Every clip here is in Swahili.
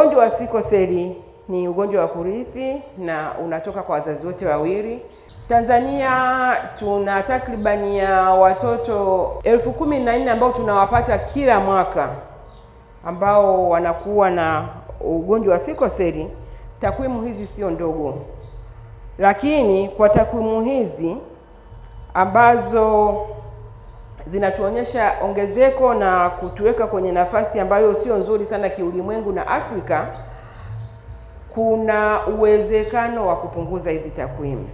Ugonjwa wa sikoseli ni ugonjwa wa kurithi na unatoka kwa wazazi wote wawili. Tanzania tuna takribani ya watoto 14,000 ambao tunawapata kila mwaka ambao wanakuwa na ugonjwa wa sikoseli. Takwimu hizi sio ndogo, lakini kwa takwimu hizi ambazo zinatuonyesha ongezeko na kutuweka kwenye nafasi ambayo sio nzuri sana kiulimwengu na Afrika, kuna uwezekano wa kupunguza hizi takwimu.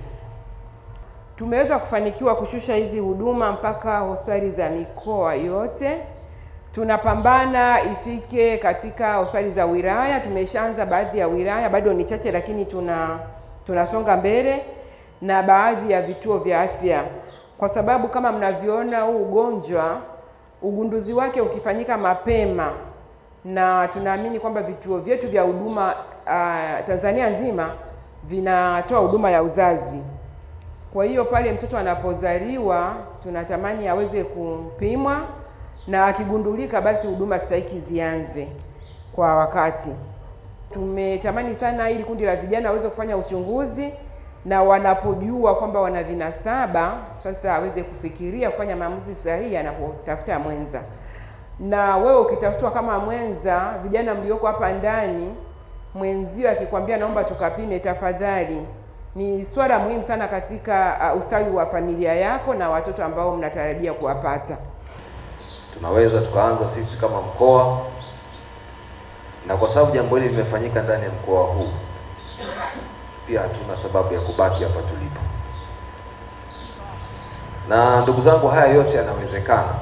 Tumeweza kufanikiwa kushusha hizi huduma mpaka hospitali za mikoa yote. Tunapambana ifike katika hospitali za wilaya. Tumeshaanza baadhi ya wilaya, bado ni chache, lakini tunasonga mbele, na baadhi ya vituo vya afya, kwa sababu kama mnavyoona huu ugonjwa ugunduzi wake ukifanyika mapema, na tunaamini kwamba vituo vyetu vya huduma Tanzania nzima vinatoa huduma ya uzazi. Kwa hiyo pale mtoto anapozaliwa tunatamani aweze kupimwa, na akigundulika basi huduma stahiki zianze kwa wakati. Tumetamani sana ili kundi la vijana waweze kufanya uchunguzi, na wanapojua kwamba wana vinasaba sasa aweze kufikiria kufanya maamuzi sahihi anapotafuta mwenza. Na wewe ukitafutwa kama mwenza, vijana mlioko hapa ndani, mwenzio akikwambia naomba tukapime, tafadhali, ni swala muhimu sana katika ustawi wa familia yako na watoto ambao mnatarajia kuwapata. Tunaweza tukaanza sisi kama mkoa, na kwa sababu jambo hili limefanyika ndani ya mkoa huu, pia hatuna sababu ya kubaki hapa tulipo. Na ndugu zangu, haya yote yanawezekana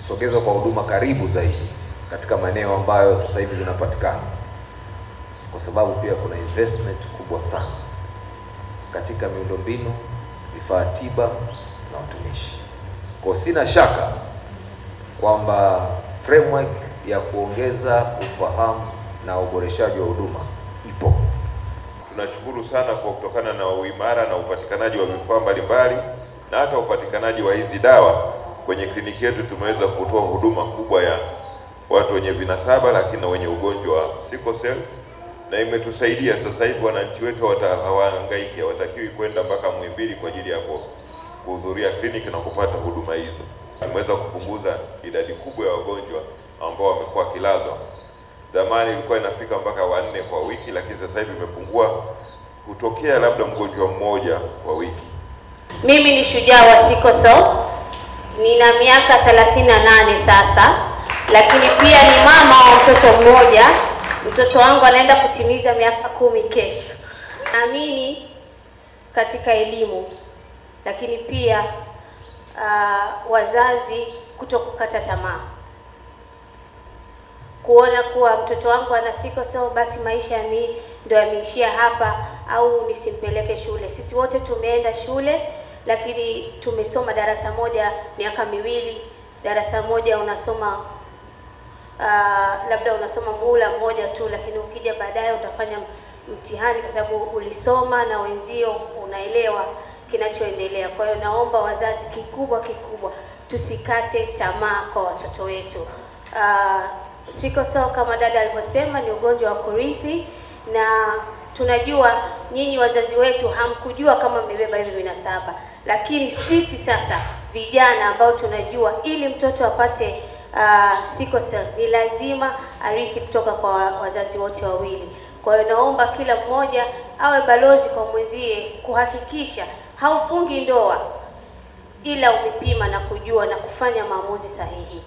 kusogezwa kwa huduma karibu zaidi katika maeneo ambayo sasa hivi zinapatikana, kwa sababu pia kuna investment kubwa sana katika miundombinu, vifaa tiba na watumishi. Kwa sina shaka kwamba framework ya kuongeza ufahamu na uboreshaji wa huduma ipo. Tunashukuru sana kwa kutokana na uimara na upatikanaji wa vifaa mbalimbali na hata upatikanaji wa hizi dawa kwenye kliniki yetu. Tumeweza kutoa huduma kubwa ya watu wenye vinasaba lakini na wenye ugonjwa wa sickle cell, na imetusaidia sasa hivi wananchi wetu hawahangaiki, hawatakiwi kwenda mpaka Muhimbili kwa ajili ya kuhudhuria kliniki na kupata huduma hizo. Tumeweza kupunguza idadi kubwa ya wagonjwa ambao wamekuwa kilazwa. Zamani ilikuwa inafika mpaka 4 kwa wiki, lakini sasa hivi imepungua kutokea labda mgonjwa mmoja kwa wiki. Mimi ni shujaa wa sickle cell, nina miaka 38 sasa, lakini pia ni mama wa mtoto mmoja. Mtoto wangu anaenda kutimiza miaka 10 kesho. Naamini katika elimu, lakini pia wazazi kutokukata tamaa, kuona kuwa mtoto wangu ana sickle cell basi maisha ndio yameishia hapa, au nisimpeleke shule. Sisi wote tumeenda shule, lakini tumesoma darasa moja miaka miwili, darasa moja unasoma labda unasoma muhula mmoja tu, lakini ukija baadaye utafanya mtihani kwa sababu ulisoma na wenzio unaelewa kinachoendelea. Kwa hiyo naomba wazazi, kikubwa tusikate tamaa kwa watoto wetu. Sickle cell kama dada alivyosema ni ugonjwa wa kurithi, na tunajua nyinyi wazazi wetu hamkujua kama mmebeba hivi vinasaba, lakini sisi sasa vijana ambao tunajua ili mtoto apate sickle cell ni lazima arithi kutoka kwa wazazi wote wawili. Kwa hiyo naomba kila mmoja awe balozi kwa mwenzie kuhakikisha haufungi ndoa ila umepima na kujua na kufanya maamuzi sahihi.